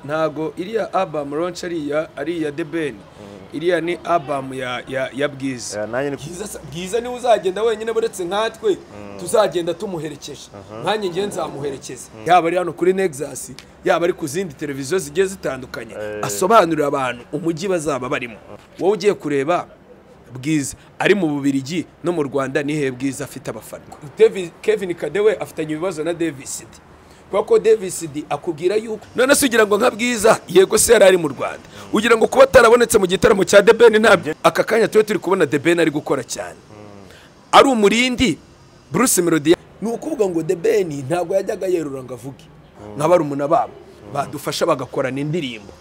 Ntago iriya album launch ari iya The Ben. Iriya ni album ya Bwiza. Bwiza ni uzagenda wenyine buretse nkatwe tuzagenda tumuherekeje. Nkanjye ngiye nzamuherekeza. Yaba ari hano kuri Nexus, yaba ari ku zindi televiziyo zigiye zitandukanye, asobanurira abantu umujyi bazaba barimo. Wowe ugiye kureba Bwiza ari mu Bubiligi no mu Rwanda, nihe Bwiza afite abafana? Kevin Kadewe afitanye ibibazo na Davis D. Kuko Davis D akubwira yuko none se ugira ngo nka Bwiza yego se yari ari mu Rwanda, ugira ngo kuba atarabonetse mu gitaramo cya The Ben ntabyo. Aka kanya twe turi kubona The Ben ari gukora cyane, ari umurindi Bruce Melody. Ni ukuvuga ngo The Ben ntabwo yajyaga yerura ngo avuge nka barumuna babo badufasha bagakorana indirimbo.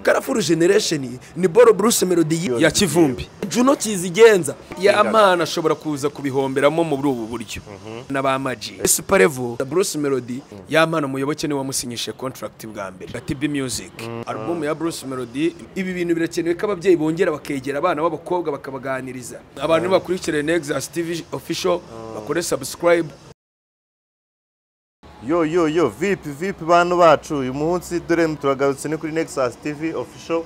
Carrefour Generation ni boro Bruce Melody ya Kivumbi. Juno Kizigenza ya Mana ashobora kuza kubihomberamo mu ubu buryo na Maji. Super Level Bruce Melody ya Mana umuyoboke ni wamusinyishe contract bwa mbere. TB Music album ya Bruce Melody. Ibi bintu birakenewe ko ababyeyi bongera bakegera abana b'abakobwa bakabaganiriza. Abantu bakurikire Nexus TV official bakore subscribe. Yo yo yo, vipi vipi bantu bacu, uyu munsi dore turagarutse ni kuri Nexus TV official.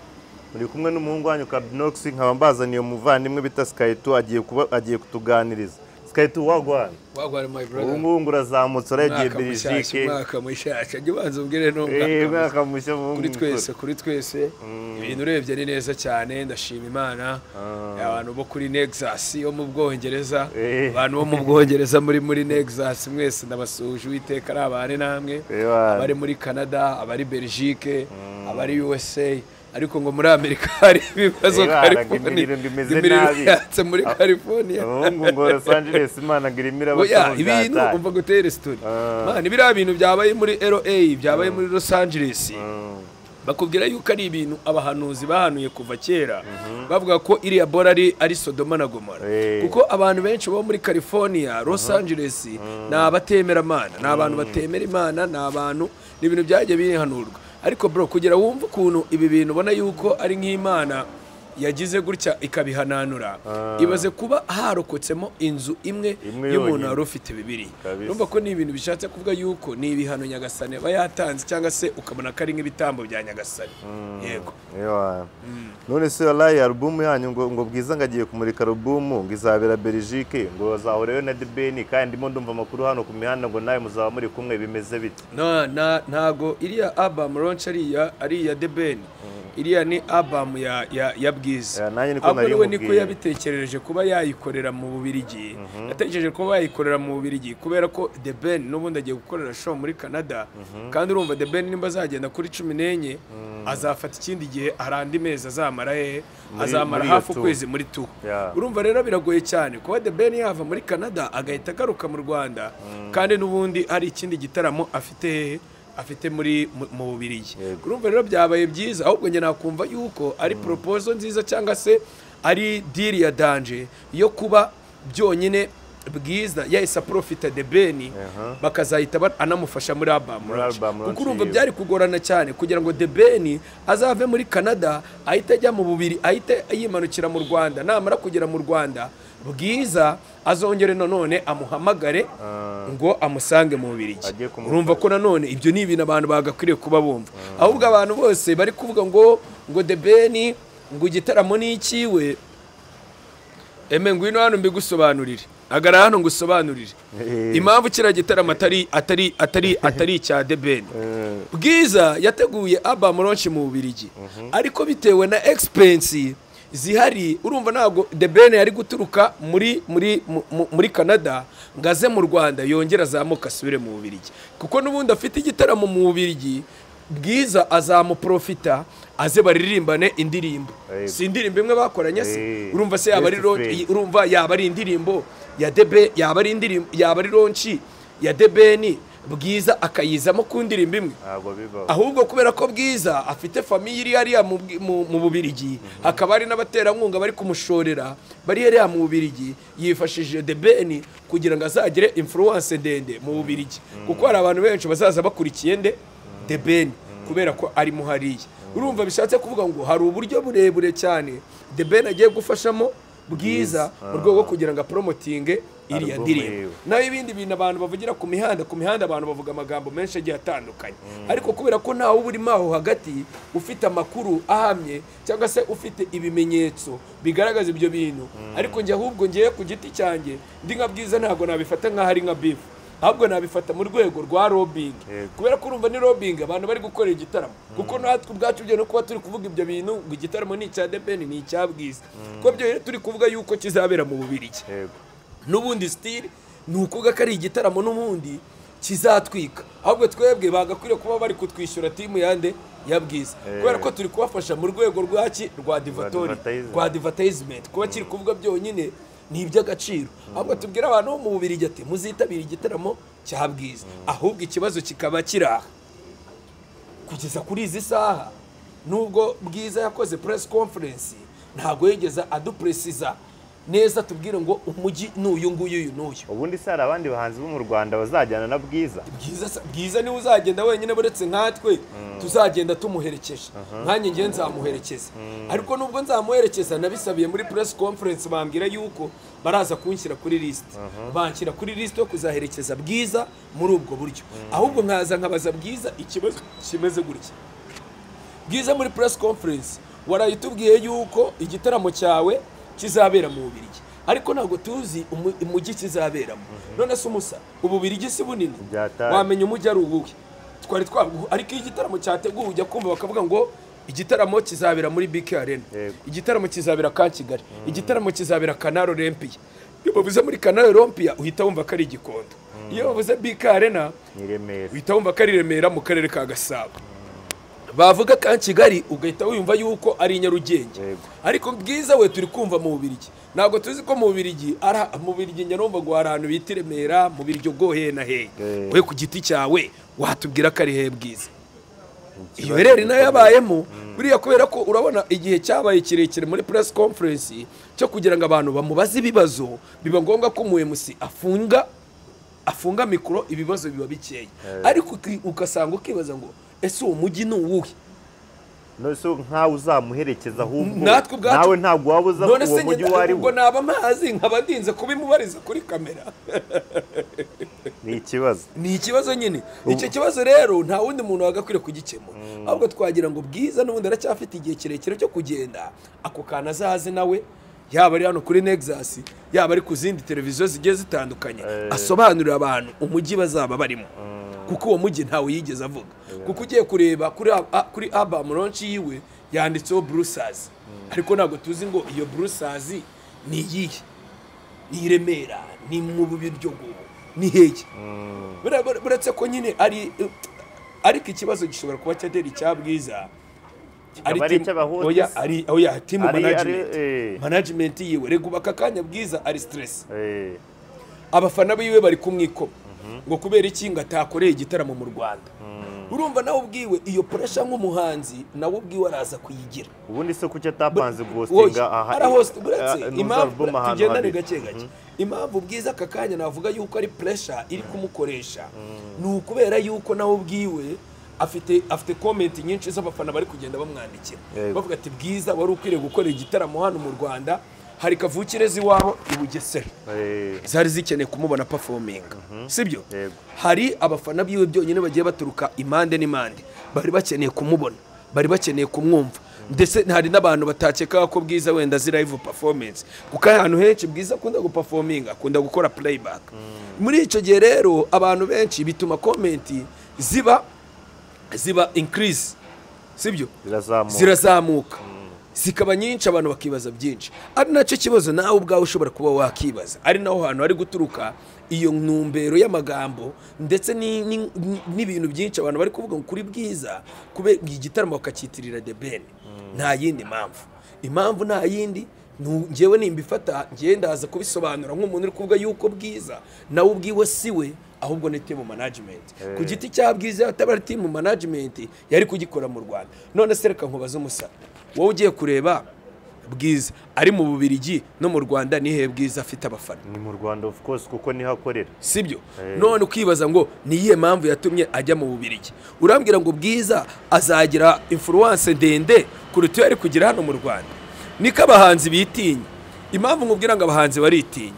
Muri kumwe n'umuhungu wanyu Kabinox, nkaba mbazaniye umuvandimwe bita Sky2 agiye kutuganiriza. Sky2 wagwana. Wagwana my brother. Ubu ngubu urazamutse uragiye Belgique. Mwaka mushasha, jya ubanza umbwire no mwaka mushya kuri twese, kuri twese. Ibintu urebye ni neza cyane, ndashima Imana. Abantu bo kuri Nexus yo mu Bwongereza, abantu bo mu Bwongereza muri Nexus mwese ndabasuhuje, Uwiteka ari abane namwe. Abari muri Canada, abari Belgique, abari USA, ariko ngo muri Amerika hari ibibazo. California imeze muri California ngo Los Angeles Imana girimira abatunzi. Ibintu umva gutere story man, biriya bintu byabaye muri LA, byabaye muri Los Angeles, bakubwira yuko ari ibintu abahanuzi bahanuye kuva kera, bavuga ko iriya bora ari Sodoma na Gomora. Kuko abantu benshi bo muri California, Los Angeles ni abatemera Imana, ni abantu batemera Imana, ni abantu, ni ibintu byagiye bihanurwa. Ariko bro, kugira wumva ukuntu ibi bintu ubona yuko ari nk'Imana yagize gutya ikabihananura, ibaze kuba harokotsemo inzu imwe y'umuntu wari ufite bibiri. Urumva ko ni ibintu bishatse kuvuga yuko ni ibihano Nyagasani aba yatanze, cyangwa se ukabona ko ari nk'ibitambo bya Nyagasani. Yego. None se wallahi album yanyu ngo Bwiza ngagiye kumurika album ngo izabera Belgique, ngo bazahoreyo na The Ben, kandi ndimo ndumva amakuru hano ku mihanda ngo nawe muzaba muri kumwe, bimeze bite? Ntago iriya album launch ari iya The Ben. Iriya ni album ya Bwiza. Ahubwo niko yabitekerereje kuba yayikorera mu Bubiligi. Yatekereje kuba yayikorera mu Bubiligi kubera ko The Ben n'ubundi agiye gukorera show muri Canada. Kandi urumva The Ben nimba azagenda kuri 14 azafata ikindi gihe, arandi mezi azamara he, azamara hafi ukwezi muri tu. Urumva rero biragoye cyane kuba The Ben yava muri Canada agahita agaruka mu Rwanda, kandi n'ubundi hari ikindi gitaramo afite muri mu Bubiligi. Urumva rero byabaye byiza, ahubwo njye nakumva yuko ari proposal nziza cyangwa se ari deal ya danger yo kuba byonyine Bwiza yahise profita The Ben bakazahita anamufasha muri album. Kuko urumva byari kugorana cyane kugira ngo The Ben azave muri Canada ahite ajya mu Bubiri, ahite yimanukira mu Rwanda. Namara kugera mu Rwanda Bwiza azongere nanone amuhamagare ngo amusange mu Bubiligi. Urumva ko nanone ibyo ni ibintu abantu bagakwiriye kuba bumva. Ahubwo abantu bose bari kuvuga ngo The Ben ngo igitaramo ni ikiwe, eme ngwino hano mbigusobanurire, agara hano ngusobanurire impamvu kira gitaramo atari icya The Ben. Bwiza yateguye album launch mu Bubiligi, ariko bitewe na expense zihari, urumva ntabwo The Ben yari guturuka muri Canada ngaze mu Rwanda yongera azamuka asubire mu Bubiligi, kuko n'ubundi afite igitaramo mu Bubiligi. Bwiza azamuprofita aze baririmbane indirimbo, si indirimbo imwe bakoranye se, urumva se yaba ari urumva yaba ari indirimbo ya The yaba ari indirimbo yaba ari launch ya The Ben, Bwiza akayizamo ku ndirimbo imwe. Ahubwo kubera ko Bwiza afite famille iri hariya mu Bubiligi, hakaba hari n'abaterankunga bari kumushorera bari hariya mu Bubiligi, yifashishije The Ben kugira ngo azagire influence ndende mu Bubiligi, kuko hari abantu benshi bazaza bakurikiye nde The Ben kubera ko ari muhariye. Urumva bishatse kuvuga ngo hari uburyo burebure cyane The Ben agiye gufashamo Bwiza mu rwego rwo kugira ngo promotinge iriya ndirimbo. Naho ibindi bintu abantu bavugira ku mihanda abantu bavuga amagambo menshi agiye atandukanye, ariko kubera ko ntawe uba urimo aho hagati ufite amakuru ahamye cyangwa se ufite ibimenyetso bigaragaza ibyo bintu. Ariko njye ahubwo ngiye ku giti cyanjye ndi nka Bwiza ntabwo nabifata nk'aho ari nka beef, ahubwo nabifata mu rwego rwa lobbying, kubera ko urumva ni lobbying abantu bari gukora igitaramo, kuko natwe ubwacu byo no kuba turi kuvuga ibyo bintu ngo igitaramo ni icya The Ben ni icya Bwiza, kuko byo rero turi kuvuga yuko kizabera mu Bubiligi. N'ubundi still ni ukuvuga ko ari igitaramo n'ubundi kizatwika, ahubwo twebwe bagakwiriye kuba bari kutwishyura timu yande ya Bwiza, kubera ko turi kubafasha mu rwego rwaki rwa divatori rwa advertisement, kuba kiri kuvuga byonyine ni iby'agaciro. Ahubwo tubwira abantu bo mu Bubiligi ati muzitabira igitaramo cya Bwiza, ahubwo ikibazo kikaba kiraha kugeza kuri izi saha. Nubwo Bwiza yakoze press conference ntabwo yigeze adupresiza neza tubwire ngo umujyi n'uyu nguyu uyu n'uyu. Ubundi se hari abandi bahanzi bo mu Rwanda bazajyana na Bwiza? Bwiza niwe uzagenda wenyine, buretse nkatwe tuzagenda tumuherekeje, nkanjye ngiye nzamuherekeza. Ariko nubwo nzamuherekeza nabisabiye muri press conference bambwira yuko baraza kunshyira kuri list, banshyira kuri list yo kuzaherekeza Bwiza muri ubwo buryo. Ahubwo nkaza nkabaza Bwiza ikibazo kimeze gutya. Bwiza muri press conference warayitubwiye yuko igitaramo cyawe kizabera mu Bubiligi, ariko ntabwo tuzi umujyi kizaberamo. None se umusa Ububiligi si bunini, wamenya umujyi ari uwuhe? Twari twaguha, ariko iyo igitaramo cyateguwe ujya kumva bakavuga ngo igitaramo kizabera muri BK Arena, igitaramo kizabera ka Kigali, igitaramo kizabera Canal Olympia. Iyo bavuze muri Canal Olympia uhita wumva ko ari Gikondo, iyo bavuze BK Arena ni Remera, uhita wumva ko ari Remera mu karere ka Gasabo. Bavuga ka Kigali ugahita wumva yuko ari Nyarugenge. Ariko Bwiza we turi kumva mu Bubiligi, ntabwo tuzi ko mu Bubiligi ari mu Bubiligi nyarumva ngo hari ahantu bita Remera mu Biryo gohe na he. We ku giti cyawe watubwira ko ari he Bwiza? Iyo rero nayo yabayemo buriya, kubera ko urabona igihe cyabaye kirekire muri press conference cyo kugira ngo abantu bamubaze ibibazo, biba ngombwa ko umu MC afunga mikoro, ibibazo biba bikeye. Ariko ugasanga ukibaza ngo ese uwo mujyi ni uwuhe? None se nkawe uzamuherekeza ahubwo nawe ntabwo wabuza uwo mujyi uwo ari wo? Ubwo naba amazi nkaba ndinze kubimubariza kuri kamera. Ni ikibazo, ni ikibazo nyine. Icyo kibazo rero nta wundi muntu wagakwiriye kugikemura, ahubwo twagira ngo Bwiza n'ubundi aracyafite igihe kirekire cyo kugenda, ako kana azaze nawe, yaba ari hano kuri Nexus, yaba ari ku zindi televiziyo zigiye zitandukanye, asobanurira abantu umujyi bazaba barimo, kuko uwo mujyi ntawe yigeze avuga. Kuko ugiye kureba kuri album launch yiwe yanditseho Brussels, ariko ntabwo tuzi ngo iyo Brussels ni iyihe, ni Remera, ni mu Biryogo, ni hehe? Buretse ko nyine ari, ariko ikibazo gishobora kuba cyatera icya Bwiza ari oya team management, management yiwe rega aka kanya Bwiza ari stress, abafana biwe bari kumwikoma ngo kubera iki ngo atakoreye igitaramo mu Rwanda. Urumva nawe ubwiwe iyo pressure nk'umuhanzi nawe ubwiwe araza kuyigira. Ubundi se kuki atapanze guhostinga aha? Ara host buretse impamvu tugendane gake gake. Impamvu Bwiza aka kanya navuga yuko ari pressure iri kumukoresha ni ukubera yuko nawe ubwiwe afite comment nyinshi z'abafana bari kugenda bamwandikira bavuga ati Bwiza wari ukwiriye gukora igitaramo hano mu Rwanda, hari kavukire ziwabo i Bugesera zari zikeneye kumubona performing, sibyo? Hari abafana biwe byonyine bagiye baturuka impande n'impande bari bakeneye kumubona, bari bakeneye kumwumva, ndetse hari n'abantu batakeka ko Bwiza wenda azi live performance, kuko ahantu henshi Bwiza akunda guperforminga, akunda gukora playback. Muri icyo gihe rero abantu benshi bituma comment ziba increase, sibyo? Zirazamuka zikaba nyinshi, abantu bakibaza byinshi. Ari nacyo kibazo nawe ubwawe ushobora kuba wakibaza, ari naho hantu hari guturuka iyo ntumbero y'amagambo ndetse n'ibintu byinshi abantu bari kuvuga kuri Bwiza kube igitaramo bakakitirira The Ben. Nta yindi mpamvu, impamvu nta yindi, ngewe nimbifata ngiye ndaza kubisobanura nk'umuntu uri kuvuga yuko Bwiza nawe ubwiwe siwe, ahubwo ni team management. Ku giti cya Bwiza atabara team management yari kugikora mu Rwanda. None se reka nkubaze umusa, wowe ugiye kureba Bwiza ari mu Bubiligi no mu Rwanda, ni he Bwiza afite abafana? Ni mu Rwanda of course, kuko niho akorera, sibyo? None ukibaza ngo ni iyihe mpamvu yatumye ajya mu Bubiligi? Urambwira ngo Bwiza azagira influence ndende kuruta iyo ari kugira hano mu Rwanda. Niko abahanzi bitinya. Impamvu nkubwira ngo abahanzi baritinya,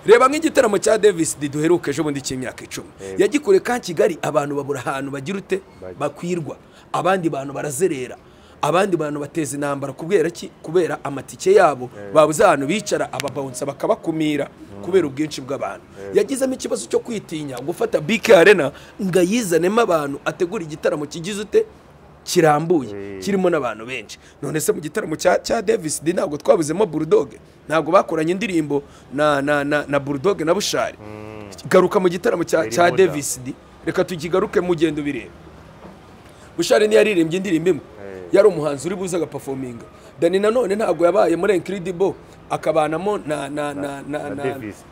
Reba nk'igitaramo cya Davis D duheruka ejo bundi cy'imyaka 10 yagikore ka Kigali, abantu babura ahantu bagira ute bakwirwa, abandi bantu barazerera, abandi bantu bateza intambara kubera ki? Kubera amatike yabo babuze ahantu bicara, ababawunsa bakabakumira kubera ubwinshi bw'abantu. Yagizemo ikibazo cyo kwitinya gufata BK Arena ngo ayizanemo abantu, ategura igitaramo kigize ute kirambuye kirimo n'abantu benshi. None se mu gitaramo cya Davis D ntabwo twabuzemo Bulldog, ntabwo bakoranye indirimbo na Bulldog na Bushari. Garuka mu gitaramo cya Davis D, reka tukigaruke mugendo bireba. Bushari ntiyaririmbye indirimbo imwe, yari umuhanzi uri buze agaperforminga. Dani nanone ntabwo yabaye muri Incredible akabanamo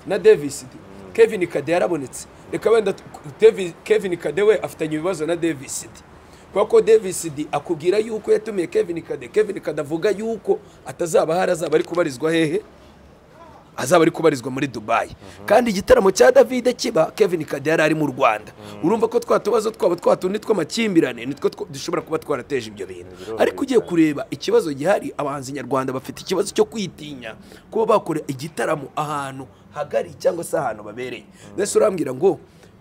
na Davis D. Kevin Kade yarabonetse. Reka wenda Kevin Kade we afitanye ibibazo na Davis D, kuko Davis D akubwira yuko yatumiye Kevin Kade, Kevin Kade avuga yuko atazaba hari, azaba ari kubarizwa hehe? Azaba ari kubarizwa muri Dubai. Kandi igitaramo cya David kiba Kevin Kade yari ari mu Rwanda. Urumva ko twatubazo twaba twatundi tw'amakimbirane nitwo dushobora kuba twarateje ibyo bintu. Ariko ugiye kureba ikibazo gihari, abahanzi nyarwanda bafite ikibazo cyo kwitinya kuba bakora igitaramo ahantu hagari cyangwa se ahantu babereye. Ndetse urambwira ngo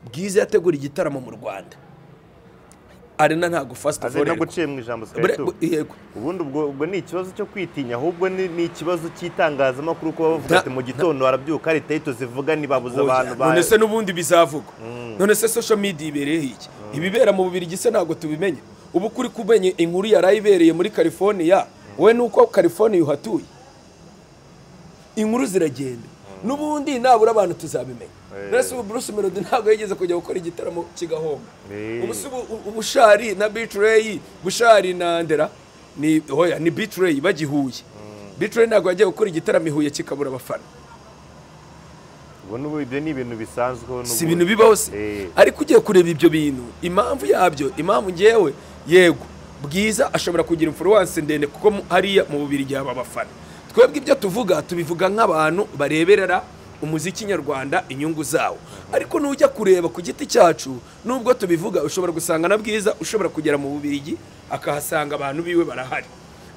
Bwiza yategura igitaramo mu Rwanda, Arena ntago fast forward. Azena guciye mu ijambo Sky2. Yego. Ubundi ubwo ni ikibazo cyo kwitinya, ahubwo ni ikibazo cy'itangazamakuru ko bavuga ati mu gitondo arabyuka ari title zivuga nibabuza abantu ba. None se n'ubundi bizavugwa. None se social media ibereye iki? Ibibera mu Bubiligi se ntago tubimenye. Ubu kuri kumenye inkuru yarayibereye muri California, we nuko California uhatuye. Inkuru ziragenda. N'ubundi nabura abantu tuzabimenya. Nese ubu Bruce Melody ntabwo yigeze kujya gukora igitaramo kigahomba. Ubu Bushari na Betray, Bushari na Ndera ni hoya ni Betray bagihuye. Betray ntabwo yagiye gukora igitaramo ihuye kikabura abafana. Ubwo n'ubu ibyo ni ibintu bisanzwe n'ubu. Si ibintu bibaho se. Ariko ugiye kureba ibyo bintu, impamvu yabyo, impamvu ngewe yego Bwiza ashobora kugira influence ndende kuko hariya mu Bubiligi haba abafana. Twebwe ibyo tuvuga tubivuga nk'abantu bareberera umuziki nyarwanda inyungu zawo. Ariko nujya kureba ku giti cyacu nubwo tubivuga ushobora gusanga na Bwiza ushobora kugera mu Bubiligi akahasanga abantu biwe barahari.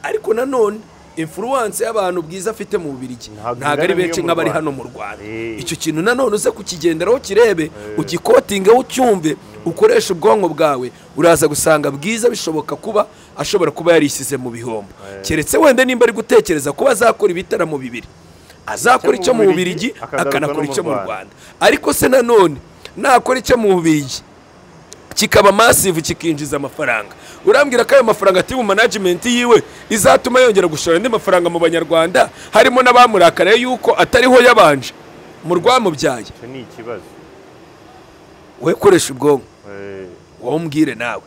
Ariko nanone influence y'abantu Bwiza afite mu Bubiligi ntago ari benshi nk'abari hano mu Rwanda. Icyo kintu nanone uze kukigenderaho kirebe, ugikotinge ucyumve, ukoresha ubwonko bwawe, uraza gusanga Bwiza bishoboka kuba ashobora kuba yarisize mu bihombo. Keretse wenda nimba ari gutekereza kuba azakora ibitaramo bibiri, azakora icyo mu Bubiligi akanakora icyo mu Rwanda. Ariko se nanone nakora icyo mu Bubiligi kikaba massive kikinjiza amafaranga, urambwira ko ayo mafaranga ati mu management yiwe izatuma yongera gushora andi mafaranga mu banyarwanda, harimo n'abamurakariye yuko atariho yabanje mu rwamubyaye. Icyo ni ikibazo. We koresha ubwonko, wowe umbwire nawe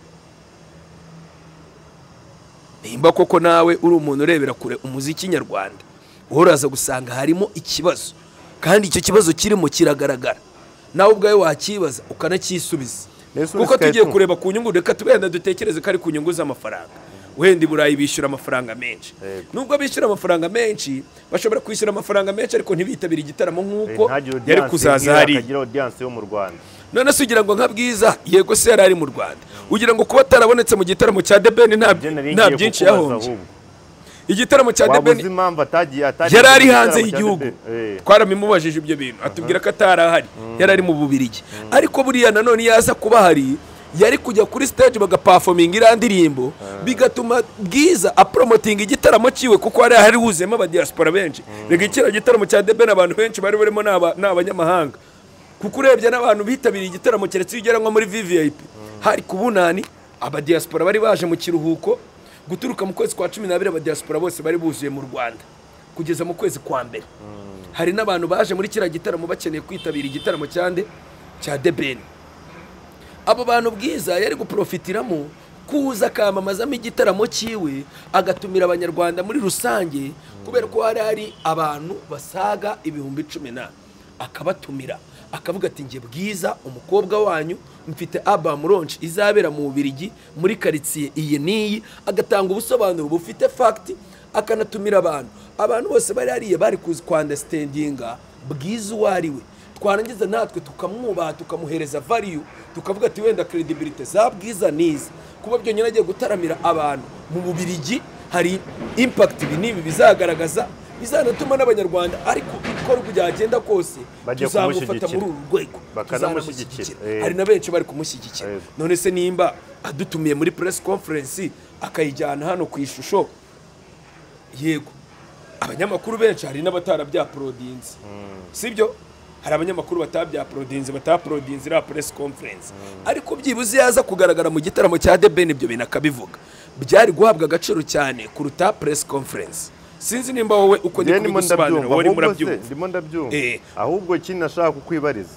nimba koko nawe uri umuntu urebera kure umuziki nyarwanda, uraza gusanga harimo ikibazo, kandi icyo kibazo kirimo kiragaragara, nawe ubwawe wakibaza ukanacyisubiza. Kuko tugiye kureba ku nyungu, reka tubenda dutekereze ko ari ku nyungu z'amafaranga. Wenda i Burayi bishyura amafaranga menshi, nubwo bishyura amafaranga menshi bashobora kwishyura amafaranga menshi ariko ntibitabire igitaramo nk'uko yari kuzaza hari. None se ugira ngo nka Bwiza yego se yari ari mu Rwanda, ugira ngo kuba atarabonetse mu gitaramo cya The Ben nta byinshi yahombye. Igitaramo cya The Ben yari ari hanze y'igihugu, twaramimubajije ibyo bintu atubwira ko atarahari, yari ari mu Bubiligi. Ariko buriya nanone yaza kuba hari yari kujya kuri stage bagaperforminga iriya ndirimbo, bigatuma Bwiza apromotinga igitaramo cyiwe kuko hari hari huzemo aba diaspora benshi. Rega ikira gitaramo cya The Ben abantu benshi bari barimo n'abanyamahanga, kuko urebye n'abantu bitabiriye igitaramo keretse ugera nko muri VVIP hari kubunani aba diaspora bari baje mu kiruhuko guturuka mu kwezi kwa 12, aba diaspora bose bari buzuye mu Rwanda kugeza mu kwezi kwa mbere. Hari n'abantu baje muri kira gitaramo bakeneye kwitabira igitaramo cyande cya The Ben. Abo bantu Bwiza yari guprofitiramo kuza akamamazamo igitaramo cyiwe, agatumira abanyarwanda muri rusange, kubera ko hari hari abantu basaga 10,000, akabatumira akavuga ati nge Bwiza umukobwa wanyu mfite album launch izabera mu Bubiligi muri quartier iyi niyi, agatanga ubusobanuro bufite fact, akanatumira abantu. Abantu bose bari hariye bari kuzi kwa understandinga Bwiza uwo ari we, twarangiza natwe tukamwubaha tukamuhereza value, tukavuga ati wenda credibility za Bwiza nizi kuba byonyine agiye gutaramira abantu mu Bubiligi hari impact ibi nibi bizagaragaza, Bizanatuma n'abanyarwanda, ariko uko byagenda kose tuzamufata muri uru rwego, bakanamushyigikira. Hari na benshi bari kumushyigikira. None se nimba adutumiye muri press conference akayijyana hano ku ishusho, yego abanyamakuru benshi hari n'abatarabyaporodinze, sibyo? Hari abanyamakuru batabyaporodinze, bataporodinze iriya press conference, ariko byibuze yaza kugaragara mu gitaramo cya The Ben, ibyo bintu akabivuga, byari guhabwa agaciro cyane kuruta press conference. Sinzi nimba wowe uko ndi kubigusobanura, wowe urimo urabyumva. Ndimo ndabyumva. Ahubwo ikindi nashaka kukwibariza,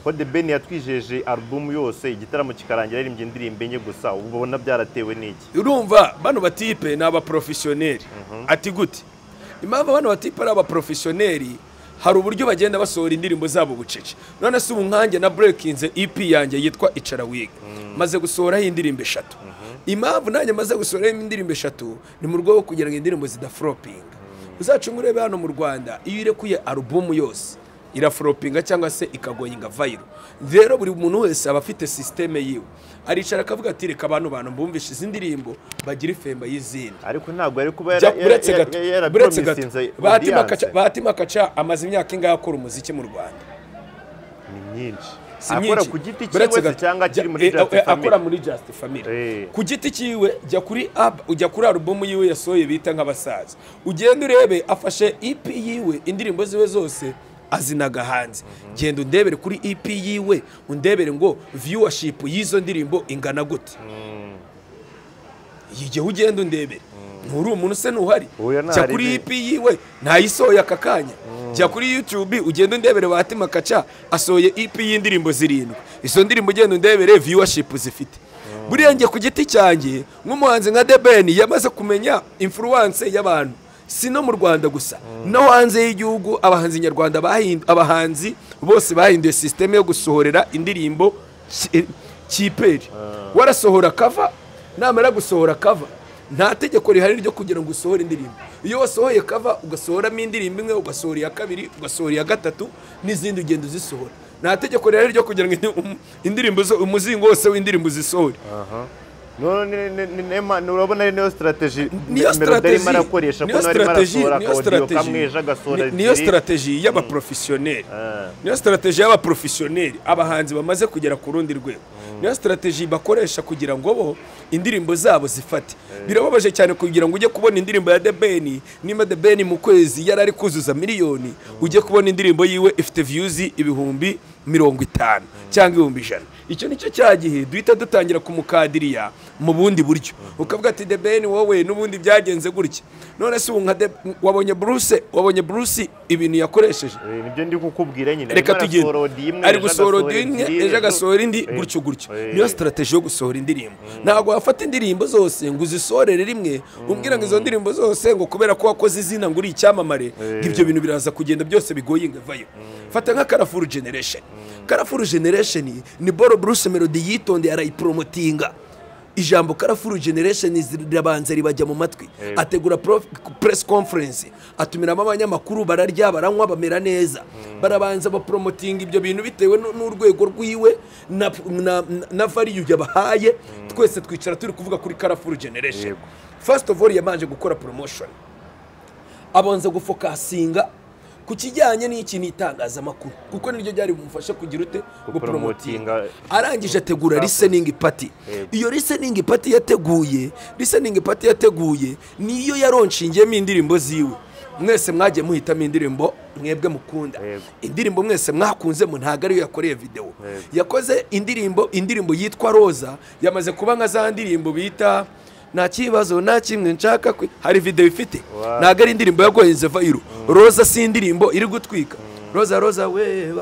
ko The Ben yatwijeje album yose, igitaramo kikarangira yaririmbye indirimbo enye gusa, ubona byaratewe n'iki? Urumva bano batipe ni abaprofessioneri. Ati gute? Impamvu bano batipe ari abaprofessioneri, hari uburyo bagenda basohora indirimbo zabo bucece. None se ubu nkanjye na breakinze EP yanjye yitwa Icara Wig, maze gusohoraho indirimbo 3. Impamvu nanjye maze gusohoraho indirimbo 3 ni mu rwego kugira ngo indirimbo zidafropinga. Uzacunga urebe hano mu Rwanda, iyo irekuye alubumu yose irafropinga cyangwa se ikagoyinga viral. Rero buri muntu wese aba afite systeme yiwe, aricara akavuga ati reka abantu mbumvishe izi ndirimbo bagira ifemba y'izindi. Ariko ntabwo ari kuba yarapromisinze. Batima Kaca amaze imyaka ingahe akora umuziki mu Rwanda? Ni myinshi. Akora ku giti cyiwe cyangwa akiri muri Just Family? Akora muri Just Family. Ku giti cyiwe, jya kuri ujya kuri album yiwe yasohoye bita nk'abasaza, ugenda urebe afashe EP yiwe, indirimbo ziwe zose azinaga hanze. Genda undebere kuri EP yiwe, undebere ngo viewership y'izo ndirimbo ingana gute. Igihe ugenda undebere, nturi umuntu se ntuhari. Jya kuri EP yiwe ntayisohoye aka kanya. Jya kuri YouTube ugenda undebere Batima Kaca asohoye EP y'indirimbo 7. Izo ndirimbo ugenda undebere viewership zifite. Buriya nge ku giti cyanjye nk'umuhanzi nka The Ben yamaze kumenya influence y'abantu, si no mu Rwanda gusa, no hanze y'igihugu. Abahanzi nyarwanda abahanzi bose bahinduye system yo gusohorera indirimbo kiperi. Warasohora cover, namara gusohora cover nta tegeko rihari ryo kugira ngo usohore indirimbo. Iyo wasohoye cover ugasohoramo indirimbo imwe, ugasohora iya kabiri, ugasohora iya gatatu, n'izindi ugenda uzisohora. Nta tegeko rihari ryo kugira ngo indirimbo zo umuzingo wose w'indirimbo zisohore. None urabona ari niyo strategy Melody arimo arakoresha, ko arimo arasohora akaudio kamwe ejo agasohora. Niyo strategy y'abaprofessioneri, niyo strategy y'abaprofessioneri, abahanzi bamaze kugera ku rundi rwego. Niyo strategy bakoresha kugira ngo bo indirimbo zabo zifate. Birababaje cyane kugira ngo ujye kubona indirimbo ya The Ben, niba The Ben mu kwezi yarari kuzuza miliyoni, ujye kubona indirimbo yiwe ifite views 50,000 cyangwa 100,000. Icyo nicyo cyagihe duhita dutangira kumukadiriya mu bundi buryo, ukavuga ati The Ben wowe n'ubundi byagenze gutya. None se ubu nka wabonye Bruce, wabonye Bruce ibintu yakoresheje, nibyo ndi kukubwira nyine, reka tugende ari gusohora imwe ejo agasohora indi, gutyo gutyo. Niyo strategy yo gusohora indirimbo. Ntabwo wafata indirimbo zose ngo uzisorere rimwe, umbwira ngo izo ndirimbo zose ngo kubera ko wakoze izina ngo uri icyamamare, ibyo bintu biraza kugenda byose bigoyinga vayo. Fata nka Carrefour Generation. Carrefour Generation ni Boro Bruce Melody yitondeye arayipromotinga. Ijambo Carrefour Generation rirabanza ribajya mu matwi, ategura press conference, atumiramo abanyamakuru, bararya baranywa bamera neza, barabanza bapromotinga ibyo bintu bitewe n'urwego rwiwe na value yabahaye. Twese twicara turi kuvuga kuri Carrefour Generation. First of all yabanje gukora promotion, abanza gufokasinga ku kijyanye n'iki n'itangazamakuru, kuko niryo ryari bumufasha kugira ute gupromotinga. Arangije ategura listening party. Iyo listening party yateguye, listening party yateguye niyo yaronshingiyemo indirimbo ziwe. Mwese mwagiye muhitamo indirimbo mwebwe mukunda, indirimbo mwese mwakunze mu ntago ariyo yakoreye video. Yakoze indirimbo yitwa Roza, yamaze kuba nka za ndirimbo bita nta kibazo nta kimwe nshaka, hari video ifite, ntago ari indirimbo yagoyenze viral. Roza si indirimbo iri gutwika, Roza Roza we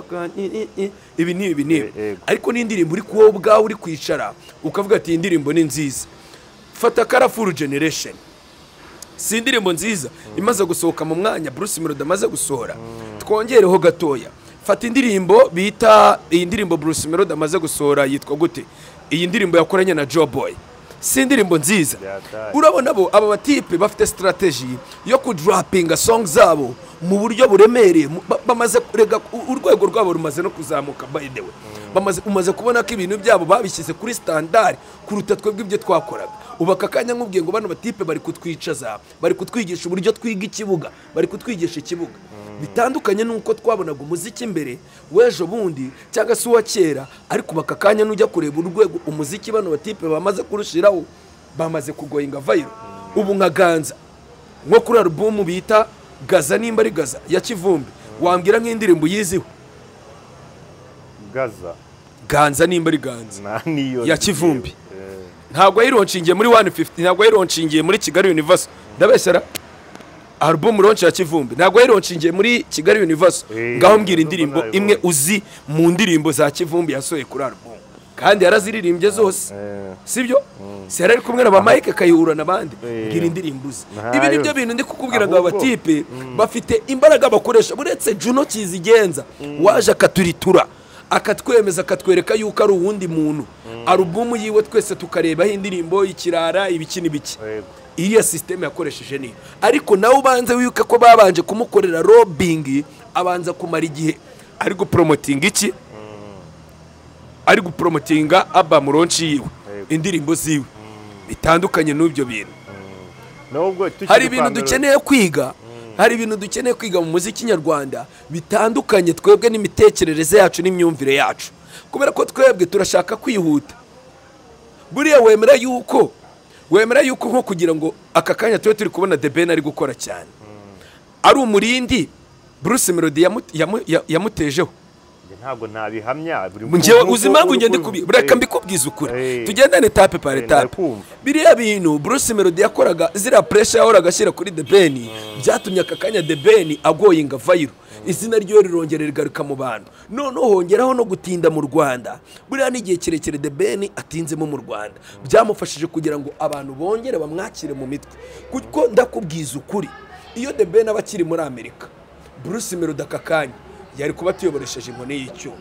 ibi ni ibi ni, ariko ni indirimbo uri kuwo ubwawe uri kwicara ukavuga ati indirimbo ni nziza. Fata Carrefour Generation, si indirimbo nziza imaze gusohoka mu mwanya Bruce Melody amaze gusohora. Twongereho gatoya, fata indirimbo bita iyi ndirimbo Bruce Melody amaze gusohora yitwa gute? Iyi ndirimbo yakoranye na Joe Boy. Si indirimbo nziza? Urabona bo aba batipe bafite strategy yo kudropinga song zabo mu buryo buremereye. Bamaze kurega urwego rwabo rumaze no kuzamuka, by the way. Umaze kubona ko ibintu byabo babishyize kuri standard kuruta twebwe ibyo twakoraga. Ubu aka kanya nkubwiye ngo bano batipe bari kutwicaza, bari kutwigisha uburyo twiga ikibuga, bari kutwigisha ikibuga bitandukanye nuko twabonaga umuziki imbere w'ejo bundi cyangwa se uwa kera. Ariko baka kanya nujya kureba urwego umuziki bano batipe bamaze kurushiraho, bamaze kugoyinga viral. Ubu nka Ganza nko kuri album bita Gaza, nimba ari Gaza ya Kivumbi, wambwira nk'indirimbo yiziho? Gaza Ganza nimba ari Ganza ya Kivumbi, ntabwo yayironshingiye muri 150, ntabwo yayironshingiye muri Kigali Universe. Ndabeshyara album launch ya Kivumbi ntabwo yayironshingiye muri Kigali Universe. Ngaho mbwira indirimbo imwe uzi mu ndirimbo za Kivumbi yasohoye kuri album, kandi yaraziririmbye zose, sibyo? Si yari kumwe na ba Mike Kayihura n'abandi. Mbwira indirimbo uzi. Ibi nibyo bintu ndi kukubwira ngo abatipe bafite imbaraga bakoresha. Uretse Juno Kizigenza waje akaturitura, akatwemeza, akatwereka yuko ari uwundi muntu, alubumu yiwe twese tukarebaho indirimbo ikirara ibiki n'ibiki. Iriya system yakoresheje niyo. Ariko nawe ubanze wibuke ko babanje kumukorera robbing, abanza kumara igihe ari gupromotinga iki, ari gupromotinga album launch yiwe, indirimbo ziwe bitandukanye n'ibyo bintu. Hari ibintu dukeneye kwiga, hari ibintu dukeneye kwiga mu muziki nyarwanda bitandukanye twebwe n'imitekerereze yacu n'imyumvire yacu, kubera ko twebwe turashaka kwihuta. Buriya wemera yuko nko kugira ngo aka kanya tube turi kubona The Ben ari gukora cyane, ari umurindi Bruce Melody yamutejeho. Ntabwo ntabihamya. Njyewe uzi impamvu ngende kubi, reka mbikubwize ukuri, tugendane etape par etape. Biriya bintu Bruce Melody yakoraga, ziriya pressure yahoraga ashyira kuri The Ben, byatumye aka kanya The Ben agoyinga viral, izina ryo rirongera rigaruka mu bantu. Noneho hongeraho no gutinda mu Rwanda. Buriya n'igihe kirekire The Ben atinzemo mu Rwanda byamufashije kugira ngo abantu bongere bamwakire mu mitwe. Kuko ndakubwiza ukuri, iyo The Ben aba akiri muri Amerika, Bruce Melody aka kanya yari kuba tuyoboresheje inkoni y'icyuma.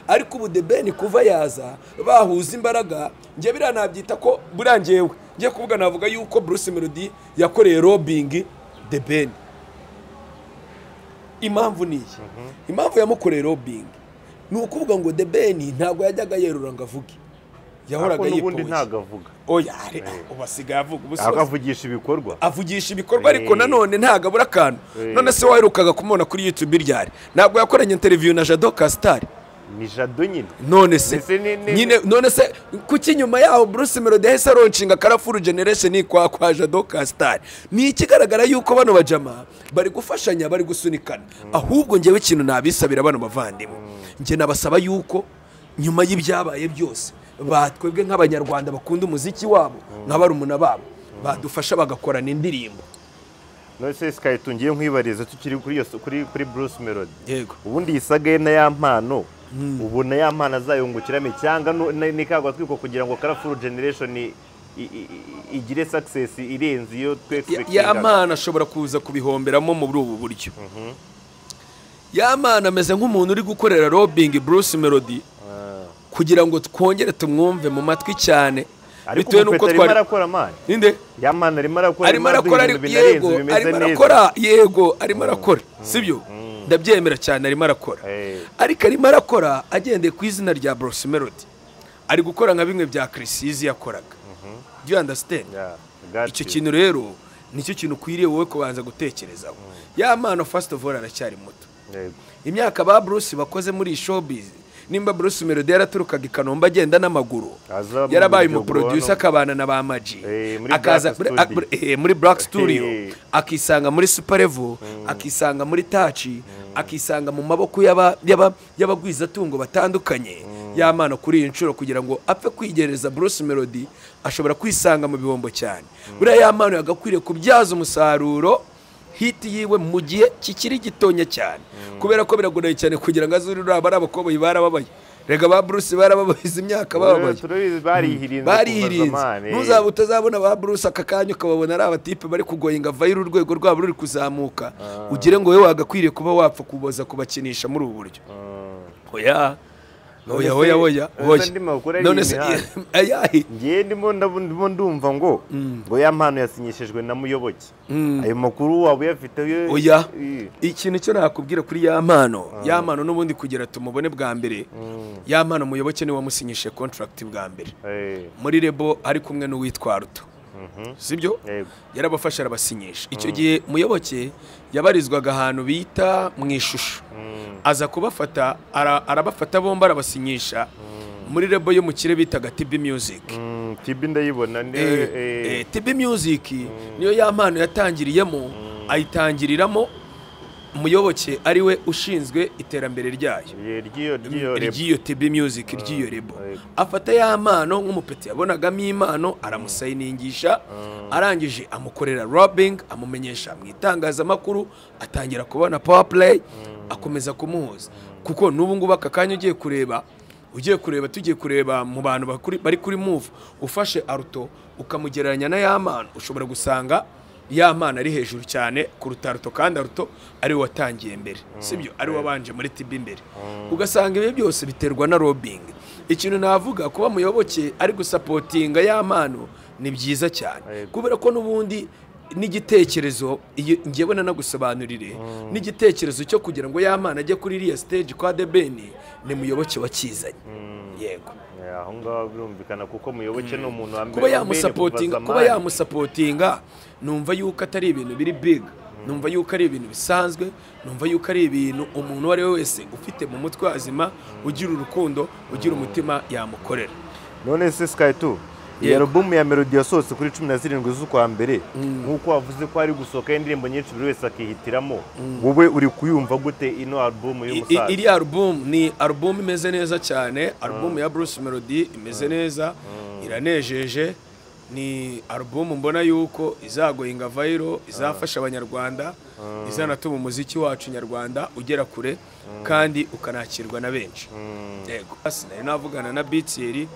Ariko ubu The Ben kuva yaza bahuza imbaraga, njye biriya nabyita ko buriya njyewe ngiye kuvuga navuga yuko Bruce Melody yakoreye robbing The Ben. Impamvu ni iyi, impamvu yamukoreye robbing ni ukuvuga ngo The Ben ntabwo yajyaga yerura ngo avuge, yahoraga yipoye. Oya, ubasigaye avuga, akavugisha ibikorwa, avugisha ibikorwa, ariko nanone ntabwo abura akantu. None se waherukaga kumubona kuri YouTube ryari? Ntabwo yakoranye interview na Jado Castar. Ni Jado nyine. None se nyine, none se kuki nyuma yaho Bruce Melody yahise aronshinga Carrefour Generation kwa Jado Castar? Ni ikigaragara yuko bano bajama bari gufashanya, bari gusunikana. Ahubwo njyewe ikintu nabisabira bano bavandimwe, njye nabasaba yuko nyuma y'ibyabaye byose batwebwe nk'abanyarwanda bakunda umuziki wabo, nk'abarumuna babo, badufasha bagakorana indirimbo. None se Sky tungiye nkwibariza tukiri kuri Bruce Melody. Yego. Ubundi yisagaye na ya mpano, ubona ya mpano azayungukiramo cyangwa nikagwa twiko kugira ngo Carrefour Generation igire success irenze iyo twexpectinga? Ya mpano ashobora kuza kubihomberamo muri ubu buryo. Ya mpano ameze nk'umuntu uri gukorera robbing Bruce Melody kugira ngo twongere tumwumve mu matwi cyane, bitewe nuko twari arakora man. Ninde? Ya man arimo arakora, arimo arakora, yego arimo arakora, yego arimo arakora, sibyo? Ndabyemera cyane arimo arakora. Ariko arimo arakora agendeye ku izina rya Bruce Melody. Ari gukora nka bimwe bya Chris Easy yakoraga. Do you understand? Icyo kintu rero nicyo kintu ukwiriye wowe kubanza gutekerezaho. Ya mano first of all aracyari muto. Imyaka ba Bruce bakoze muri showbiz, nimba Bruce Melody yaraturukaga i Kanombe agenda n'amaguru, yarabaye mu producer akabana na ba Maji, akaza muri Black Studio, akisanga muri Super Level, akisanga muri Touch, akisanga mu maboko y'abagwizatungo batandukanye. Ya mano kuri iyi nshuro kugira ngo apfe kwigereza Bruce Melody ashobora kwisanga mu bihombo cyane. Buriya ya mano yagakwiriye kubyaza umusaruro hit yiwe mu gihe kikiri gitonya cyane, kubera ko biragoye cyane kugira ngo azurire abari abakoboyi barababaye. Rega ba Bruce barababaye imyaka bababaye, barihirinze. Ntuzaba utazabona ba Bruce aka kanya ukababona ari abatipe bari kugoyinga viral, urwego rwabo ruri kuzamuka, ugire ngo wewe wagakwiriye kuba wapfa kuboza kubakinisha muri ubu buryo. Oya, Oya, oya, oya, oya. None se ayahe? Ngiye ndimo ndumva ngo ya mpano yasinyishijwe na Muyoboke. Ayo makuru waba uyafite? Oya, ikintu cyo nakubwira kuri ya mpano, ya mpano n'ubundi kugira tumubone bwa mbere, ya mpano Muyoboke ni wamusinyishije contract bwa mbere muri Rebo ari kumwe n'uwitwa Ruto, sibyo? Yarabafasha arabasinyisha. Icyo gihe Muyoboke yabarizwaga ahantu bita mu Ishusho, aza kubafata, arabafata bombi arabasinyisha muri Rebo yo mu kire bitaga TB Music. TB ndayibona. TB Music niyo ya mpano yatangiriyemo, ayitangiriramo Muyoboke ariwe ushinzwe iterambere ryayo ry'iyo TB Music, ry'iyo Rebo. Afata ya mpano nk'umupeti yabonagamo impano, aramusayiningisha, arangije amukorera robbing, amumenyesha mu itangazamakuru, atangira kubona power play, akomeza kumuhuza. Kuko n'ubu ngubu aka kanya ugiye kureba tugiye kureba mu bantu bari kuri move, ufashe Aruto ukamugereranya na ya mpano, ushobora gusanga ya mpano ari hejuru cyane kuruta Aruto, kandi Aruto ari watangiye mbere, sibyo? Ari wabanje muri TB mbere. Ugasanga ibi byose biterwa na robbing. Ikintu navuga, kuba Muyoboke ari gusapotinga ya mpano ni byiza cyane, kubera ko n'ubundi n'igitekerezo ngewe nanagusobanurire, n'igitekerezo cyo kugira ngo ya mpano ajye kuri iriya stage kwa The Ben ni Muyoboke wakizanye. Yego, aho ngaho birumvikana, kuko Muyoboke ni umuntu wa mbere kuba yamusapotinga. Numva yuko atari ibintu biri big, numva yuko ari ibintu bisanzwe, numva yuko ari ibintu umuntu uwo ari we wese ufite mu mutwe azima, ugira urukundo, ugira umutima yamukorera. None se Sky2, iyi album ya Melody yasohotse kuri 17 z'ukwa mbere, nk'uko wavuze ko ari gusohoka indirimbo nyinshi buri wese akihitiramo, wowe uri kuyumva gute ino album y'umusaza? Iri album ni album imeze neza cyane, album ya Bruce Melody imeze neza, iranejeje. Ni album mbona yuko izagoyinga viral, izafasha abanyarwanda, izanatuma umuziki wacu nyarwanda ugera kure kandi ukanakirwa na benshi. Yego, sinari navugana na Bitieri,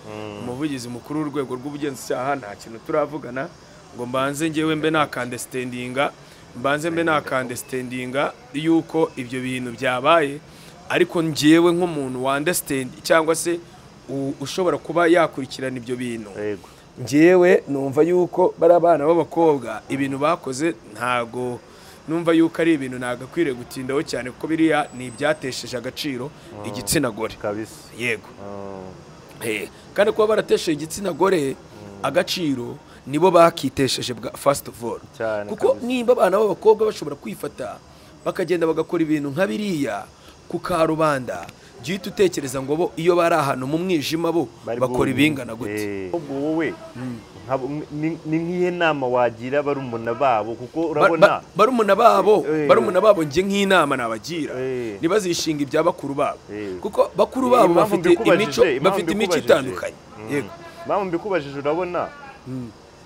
umuvugizi mukuru w'urwego rw'ubugenzacyaha, nta kintu turavugana ngo mbanze ngewe mbe nakandestendinga, mbanze mbe nakandestendinga yuko ibyo bintu byabaye, ariko ngewe nk'umuntu wa understand cyangwa se ushobora kuba yakurikirana ibyo bintu, ngewe numva yuko bari abana b'abakobwa ibintu bakoze ntago numva yuko ari ibintu nagakwiriye gutindaho cyane, kuko biriya ni ibyatesheje agaciro igitsina gore. Yego, kandi kuba baratesheje igitsina gore agaciro nibo bakitesheje first of all, kuko nimba abana b'abakobwa bashobora kwifata bakagenda bagakora ibintu nka biriya ku karubanda, jya utekereza ngo bo iyo bari ahantu mu mwijima bo bakora ibingana gute? Wowe ni nk'ihe nama wagira barumuna babo? Kuko urabona barumuna babo nge nk'inama nabagira, ntibazishinga ibya bakuru babo, kuko bakuru babo bafite imico itandukanye. Yego, mpamvu mbikubajije, urabona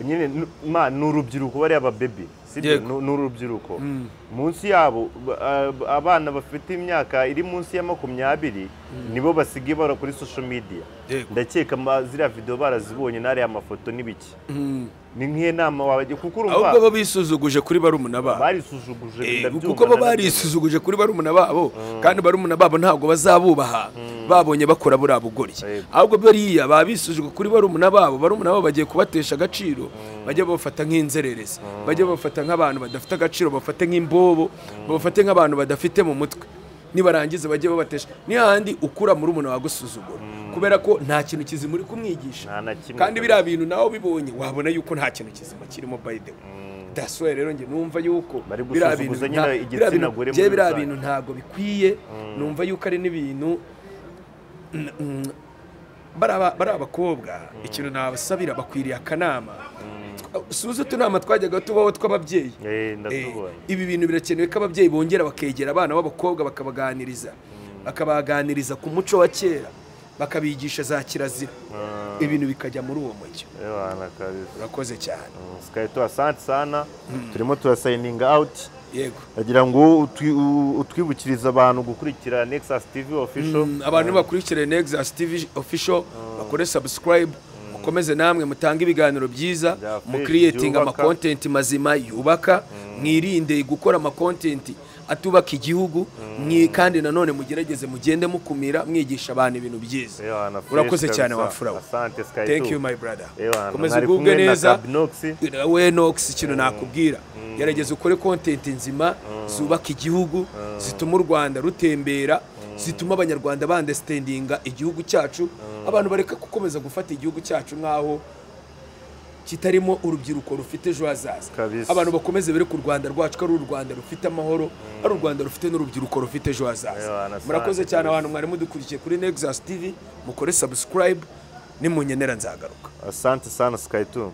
nyine ni urubyiruko bariya babebi, sibyo? Ni urubyiruko munsi yabo, abana bafite imyaka iri munsi ya 20 nibo basigaye bara kuri social media. Ndakeka ziriya video barazibonye n'ariya mafoto n'ibiki. Ni nk'ihe nama wabagiye? Kuko urumva ahubwo bo bisuzuguje kuri barumuna babo, barisuzuguje, kuko bo barisuzuguje kuri barumuna babo, kandi barumuna babo ntabwo bazabubaha babonye bakora buriya bugoryi. Ahubwo bariya babisuzuguje kuri barumuna babo, barumuna babo bagiye kubatesha agaciro, bajya babafata nk'inzererezi, bajya babafata nk'abantu badafite agaciro, bafate nk'imbobo, babafate nk'abantu badafite mu mutwe. Nibarangiza bajye babatesha. Ni handi ukura muri umuntu wagusuzugura, kubera ko nta kintu kizima uri kumwigisha, kandi biriya bintu nawe bibonye wabona yuko nta kintu kizima kirimo. By the way, that's why rero nge numva yuko biriya bintu ntabwo bikwiye. Numva yuko ari n'ibintu bari abakobwa, ikintu nabasabira, bakwiriye akanama. Suze utunama twajyaga tubaho tw'ababyeyi. Ibi bintu birakenewe ko ababyeyi bongera bakegera abana b'abakobwa, bakabaganiriza, bakabaganiriza ku muco wa kera, bakabigisha za kirazira, ibintu bikajya muri uwo mujyo. Urakoze cyane Sky2, asante sana. Turimo turasayininga out. Yego, agira ngo utwibukiriza abantu gukurikira Nexus TV Official. Abantu bakurikira Nexus TV Official bakore subscribe, mukomeze namwe mutange ibiganiro byiza, mu creating ama content mazima yubaka, mwirinde gukora ama content atubaka igihugu. Kandi nanone mugerageze mugende mukumira, mwigisha abantu ibintu byiza. Ewana, fresh Urakoze cyane, kabisa. wafurawe. Asante, Sky Thank 2. you, my brother. Ewana, Komeza mwari ugubwe kumwe na neza. Kabinox. We Nox, ikintu nakubwira, gerageza ukore content nzima zubaka igihugu, zituma u Rwanda rutembera, zituma Abanyarwanda ba-understandinga igihugu cyacu. Abantu bareka gukomeza gufata igihugu cyacu nk'aho kitarimo urubyiruko rufite ejo hazaza. Kabisa. Abantu bakomeze bereke u Rwanda rwacu ko ari u Rwanda rufite amahoro, ari u Rwanda rufite n'urubyiruko rufite ejo hazaza. Ewana, asante Murakoze cyane kabisa. abantu mwari mudukurikiye kuri Nexus TV. Mukore subscribe, nimunyenera nzagaruka. Asante sana, Sky 2.